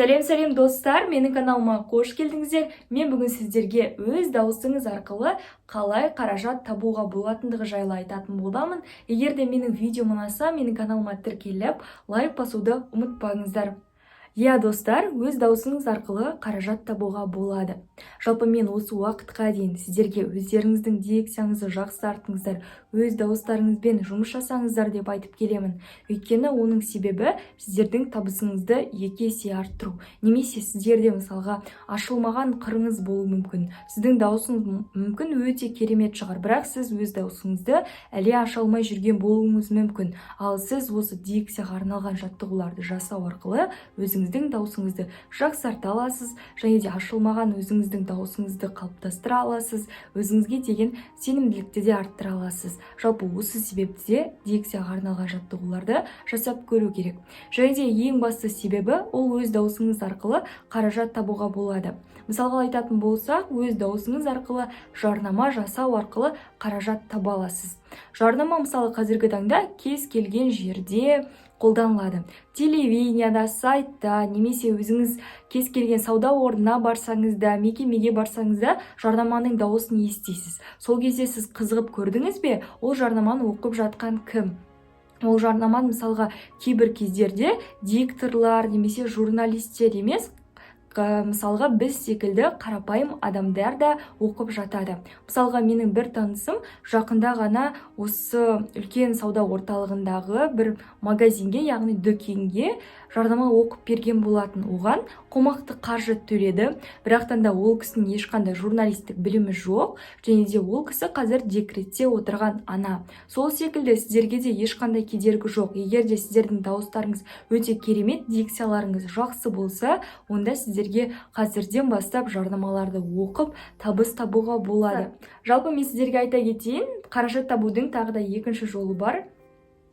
Сәлем, сәлем, достар! Менің каналыма қош келдіңіздер. Мен бүгін сіздерге өз дауысыңыз арқылы қалай қаражат табуға болатындығы жайлы айтатын боламын. Егер де менің видеом ұнаса, менің каналыма тіркеліп, лайк басуды ұмытпаңыздар. Иә, достар, өз дауысыңыз арқылы қаражат табуға болады. Жалпы, мен осы уақытқа дейін сіздерге өздеріңіздің дикцияңызды жақсартыңыздар, өз дауыстарыңызбен жұмыс жасаңыздар деп айтып келемін. Өйткені оның себебі – сіздердің табысыңызды екі есе арттыру немесе сіздерде, мысалға, ашылмаған қырыңыз болуы мүмкін. Сіздің дауысыңыз мүмкін өте керемет шығар, бірақ сіз өз дауысыңызды әлі аша алмай жүрген болуыңыз мүмкін. Ал сіз осы дикцияға арналған жаттығуларды жасау арқылы өзіңіздің дауысыңызды жақсарта аласыз және де ашылмаған өзіңіздің дауысыңызды қалыптастыра аласыз, өзіңізге деген сенімділікті де арттыра аласыз. Жалпы, осы себепті де дикцияға арналған жаттығуларды жасап көру керек. Және де ең басты себебі – ол өз дауысыңыз арқылы қаражат табуға болады. Мысалға айтатын болсақ, өз дауысыңыз арқылы жарнама жасау арқылы қаражат таба аласыз. Жарнама, мысалы, қазіргі таңда кез келген жерде қолданылады: телевиденияда, сайтта немесе өзіңіз кез келген сауда орнына барсаңыз да, мекемеге барсаңыз да, жарнаманың дауысын естисіз. Сол кезде сіз қызығып көрдіңіз бе, ол жарнаманы оқып жатқан кім? Ол жарнаманы, мысалға, кейбір кездерде дикторлар немесе журналистер емес, мысалға, біз секілді қарапайым адамдар да оқып жатады. Мысалға, менің бір танысым жақында ғана осы үлкен сауда орталығындағы бір магазинге, яғни дүкенге жарнама оқып берген болатын. Оған қомақты қаржы төледі. Бірақтан да ол кісінің ешқандай журналистік білімі жоқ және де ол кісі қазір декретте отырған ана. Сол секілді сіздерге де ешқандай кедергі жоқ. Егер де сіздердің дауыстарыңыз өте керемет, дикцияларыңыз жақсы болса, онда сіздерге қазірден бастап жарнамаларды оқып, табыс табуға болады. Жалпы, мен сіздерге айта кетейін, қаражат табудың тағы да екінші жолы бар.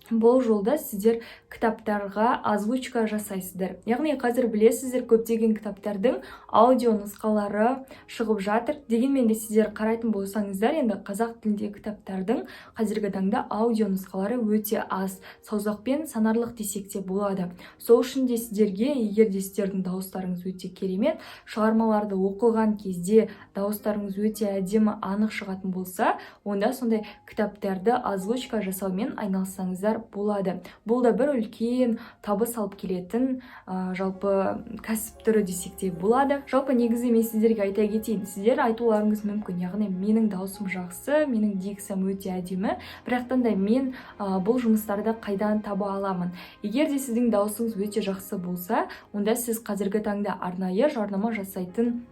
Бұл жолда сіздер кітаптарға озвучка жасайсыздар. Яғни қазір, білесіздер, көптеген кітаптардың аудио нұсқалары шығып жатыр. Дегенмен де сіздер қарайтын болсаңыздар, енді қазақ тіліндегі кітаптардың қазіргі таңда аудио нұсқалары өте аз, саусақпен санарлық десек те болады. Сол үшін де сіздерге, егер де сіздердің дауыстарыңыз өте керемет, шығармаларды оқыған кезде дауыстарыңыз өте әдемі, анық шығатын болса, онда сондай кітаптарды озвучка жасаумен айналыссаңыздар болады. Бұл да бір үлкен табыс алып келетін жалпы кәсіп түрі десек те болады. Жалпы, негізі мен сіздерге айта кетейін, сіздер айтуларыңыз мүмкін, яғни менің дауысым жақсы, менің дикциям өте әдемі, бірақтан да мен бұл жұмыстарды қайдан таба аламын? Егер де сіздің дауысыңыз өте жақсы болса, онда сіз қазіргі таңда арнайы жарнама жасайтын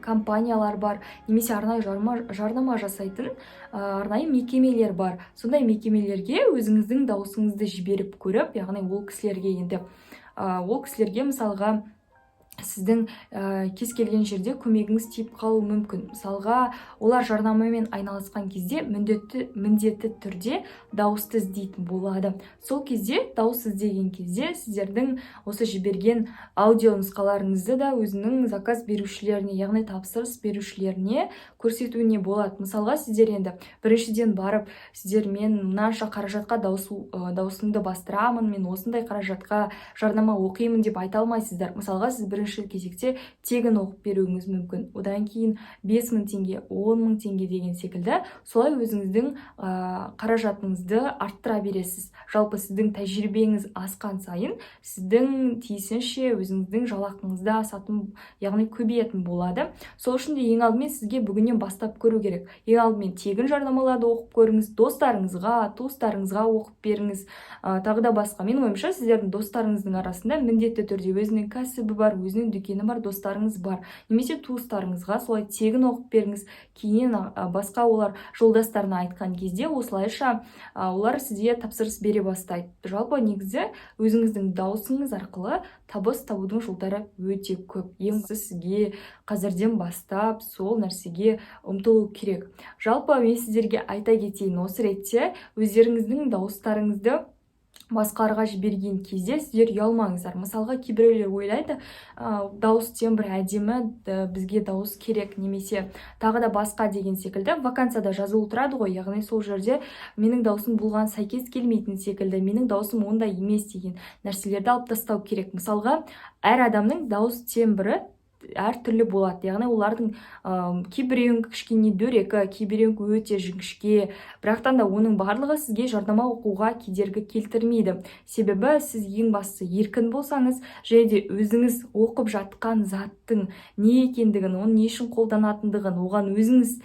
компаниялар бар немесе арнайы жарнама жасайтын арнайы мекемелер бар. Сондай мекемелерге өзіңіздің дауысыңызды жіберіп көріп, яғни ол кісілерге енді ол кісілерге, мысалға, сіздің кез келген жерде көмегіңіз тиіп қалуы мүмкін. Мысалға, олар жарнамамен айналысқан кезде міндетті түрде дауысты іздейтін болады. Сол кезде, дауыс іздеген кезде, сіздердің осы жіберген аудио нұсқаларыңызды да өзінің заказ берушілеріне, яғни тапсырыс берушілеріне көрсетуіне болады. Мысалға, сіздер енді біріншіден барып, сіздер мен мынанша қаражатқа дауысымды бастырамын, мен осындай қаражатқа жарнама оқимын деп айта алмайсыздар. Мысалға, сіз бірінші кезекте тегін оқып беруіңіз мүмкін, одан кейін 5000 теңге, 10 000 теңге деген секілді. Солай өзіңіздің қаражатыңызды арттыра бересіз. Жалпы, сіздің тәжірибеңіз асқан сайын, сіздің тиісінше өзіңіздің жалақыңыз да асатын, яғни көбейетін болады. Сол үшін де ең алдымен сізге бүгіннен бастап көру керек. Ең алдымен тегін жарнамаларды оқып көріңіз, достарыңызға, туыстарыңызға оқып беріңіз, тағы да басқа. Менің ойымша, сіздердің достарыңыздың арасында міндетті түрде өзінің кәсібі бар, өзінің дүкені бар достарыңыз бар немесе туыстарыңызға солай тегін оқып беріңіз. Кейіннен басқа олар жолдастарына айтқан кезде, осылайша олар сізге тапсырыс бере бастайды. Жалпы, негізі өзіңіздің дауысыңыз арқылы табыс табудың жолдары өте көп. Ең бастысы, сізге қазірден бастап сол нәрсеге ұмтылу керек. Жалпы, мен сіздерге айта кетейін, осы ретте өздеріңіздің дауыстарыңызды Басқаларға жіберген кезде сіздер ұялмаңыздар. Мысалға, кейбіреулер ойлайды, дауыс тембрі әдемі, бізге дауыс керек немесе тағы да басқа деген секілді. Вакансияда жазулы тұрады ғой, яғни сол жерде менің дауысым бұған сәйкес келмейтін секілді, менің дауысым ондай емес деген нәрселерді алып тастау керек. Мысалға, әр адамның дауыс тембрі әртүрлі болады, яғни олардың кейбіреуінікі кішкене дөрекі, кейбіреуінікі өте жіңішке. Бірақтан да оның барлығы сізге жарнама оқуға кедергі келтірмейді. Себебі сіз, ең бастысы, еркін болсаңыз және де өзіңіз оқып жатқан заттың не екендігін, оны не үшін қолданатындығын, оған өзіңіз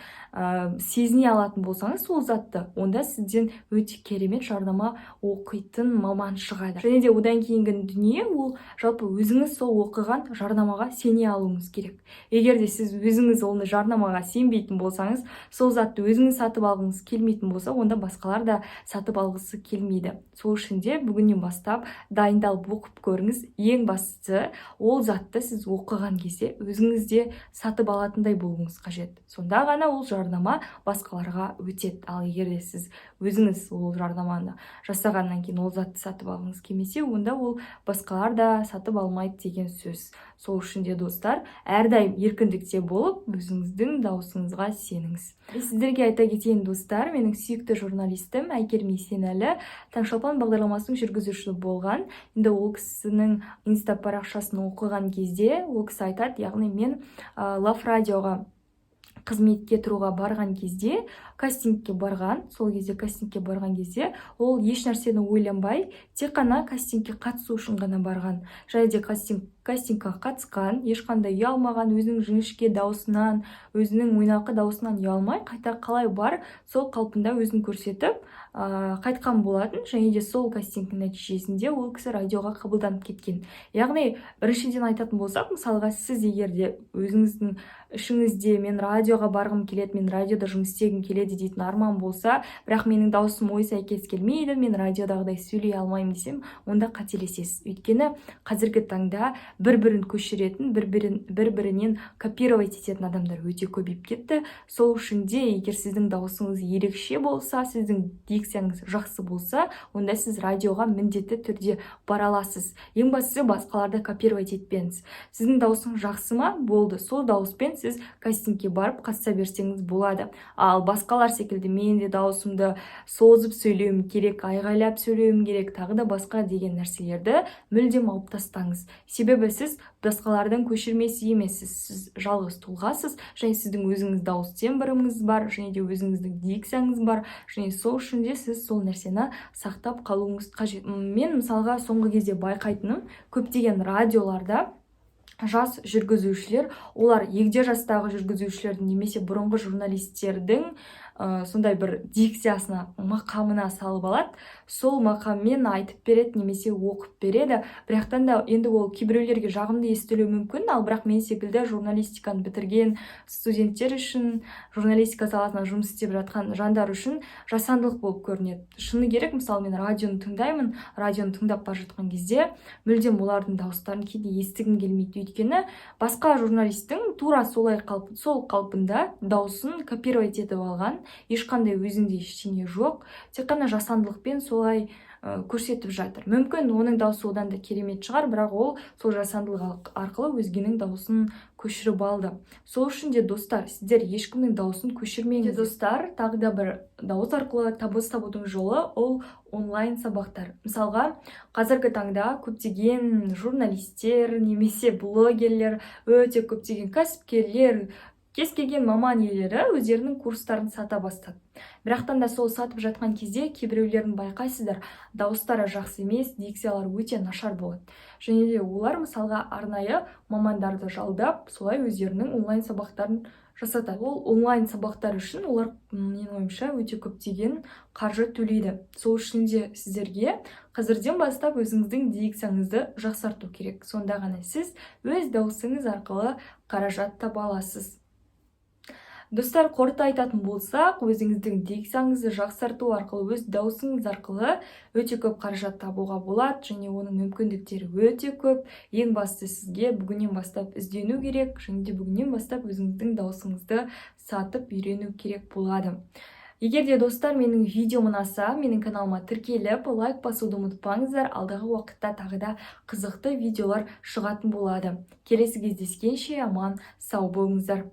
сезіне алатын болсаңыз сол затты, онда сізден өте керемет жарнама оқитын маман шығады. Және де одан кейінгі дүние, ол жалпы өзіңіз сол оқыған жарнамаға сене алуыңыз керек. Егер де сіз өзіңіз оны жарнамаға сенбейтін болсаңыз, сол затты өзіңіз сатып алғыңыз келмейтін болса, онда басқалар да сатып алғысы келмейді. Сол үшін де бүгіннен бастап дайындалып оқып көріңіз. Ең бастысы, ол затты сіз оқыған кезде өзіңіз де сатып алатындай болуыңыз қажет. Сонда ғана ол жарнама басқаларға өтеді. Ал егер де сіз өзіңіз ол жарнаманы жасағаннан кейін ол затты сатып алғыңыз келмесе, онда ол басқалар да сатып алмайды деген сөз. Сол үшін де, достар, әрдайым еркіндікте болып, өзіңіздің дауысыңызға сеніңіз. Сіздерге айта кетейін, достар, менің сүйікті журналистім Әйгерім Есенәлі «Таңшолпан» бағдарламасының жүргізушісі болған. Енді ол кісінің инста парақшасын оқыған кезде ол кісі айтады, яғни мен Лав радиоға қызметке тұруға барған кезде, кастингке барған, сол кезде, кастингке барған кезде ол еш нәрсені ойланбай, тек қана кастингке қатысу үшін ғана барған. Және де кастингке қатысқан, ешқандай ұялмаған, өзінің жіңішке дауысынан, өзінің ойнақы дауысынан ұялмай, қайта қалай бар, сол қалпында өзін көрсетіп, қайтқан болатын. Және де сол кастингтің нәтижесінде ол кісі радиоға қабылданып кеткен. Яғни біріншіден айтатын болсақ, мысалға, сіз егер де өзіңіздің ішіңізде «мен радиоға барғым келеді, мен радиода жұмыс істегім келеді» дейтін арман болса, бірақ «менің дауысым ой сәйкес келмейді, мен радиодағыдай сөйлей алмаймын» десем, онда қателесесіз. Өйткені қазіргі таңда бір бірін көшіретін, бір бірін бір бірінен копировать ететін адамдар өте көбейіп кетті. Сол үшін де егер сіздің дауысыңыз ерекше болса, сіздің дикцияңыз жақсы болса, онда сіз радиоға міндетті түрде бара аласыз. Ең бастысы, басқаларды копировать етпеңіз. Сіздің дауысыңыз жақсы ма, болды, сол дауыспен сіз кастингке барып қатыса берсеңіз болады. Ал басқалар секілді «мен де дауысымды созып сөйлеуім керек, айғайлап сөйлеуім керек» тағы да басқа деген нәрселерді мүлдем алып тастаңыз. Себебі сіз басқалардың көшірмесі емессіз, сіз жалғыз тұлғасыз және сіздің өзіңіз дауыс тембріңіз бар және де өзіңіздің дикцияңыз бар. Және сол үшін де сіз сол нәрсені сақтап қалуыңыз қажет. Мен, мысалға, соңғы кезде байқайтыным, көптеген радиоларда жас жүргізушілер, олар егде жастағы жүргізушілердің немесе бұрынғы журналистердің сондай бір дикциясына, мақамына салып алады, сол мақаммен айтып береді немесе оқып береді. Бірақтан да енді ол кейбіреулерге жағымды естілуі мүмкін, ал бірақ мен секілді журналистиканы бітірген студенттер үшін, журналистика саласында жұмыс істеп жатқан жандар үшін жасандылық болып көрінеді. Шыны керек, мысалы, мен радионы тыңдаймын. Радионы тыңдап бара жатқан кезде мүлдем олардың дауыстарын кейде естігім келмейді. Өйткені басқа журналисттің тура солай сол қалпында дауысын копировать етіп алған, ешқандай өзінде ештеңе жоқ, тек қана жасандылықпен солай көрсетіп жатыр. Мүмкін, оның дауысы одан да керемет шығар, бірақ ол сол жасандылық арқылы өзгенің дауысын көшіріп алды. Сол үшін де, достар, сіздер ешкімнің дауысын көшірмеңіз. Достар, тағы да бір дауыс арқылы табыс табудың жолы, ол онлайн сабақтар. Мысалға, қазіргі таңда көптеген журналистер немесе блогерлер, өте көптеген кәсіпкерлер, кез келген маман иелері өздерінің курстарын сата бастады. Бірақтан да сол сатып жатқан кезде кейбіреулерін байқайсыздар, дауыстары жақсы емес, дикциялары өте нашар болады. Және де олар, мысалға, арнайы мамандарды жалдап, солай өздерінің онлайн сабақтарын жасатады. Ол онлайн сабақтар үшін олар, менің ойымша, өте көптеген қаржы төлейді. Сол үшін де сіздерге қазірден бастап өзіңіздің дикцияңызды жақсарту керек. Сонда ғана сіз өз дауысыңыз арқылы қаражат таба аласыз. Достар, қорыта айтатын болсақ, өзіңіздің дикцияңызды жақсарту арқылы, өз дауысыңыз арқылы өте көп қаражат табуға болады және оның мүмкіндіктері өте көп. Ең бастысы, сізге бүгіннен бастап іздену керек және де бүгіннен бастап өзіңіздің дауысыңызды сатып үйрену керек болады. Егер де, достар, менің видеом ұнаса, менің каналыма тіркеліп, лайк басуды ұмытпаңыздар. Алдағы уақытта тағы да қызықты видеолар шығатын болады. Келесі кездескенше аман сау болыңыздар.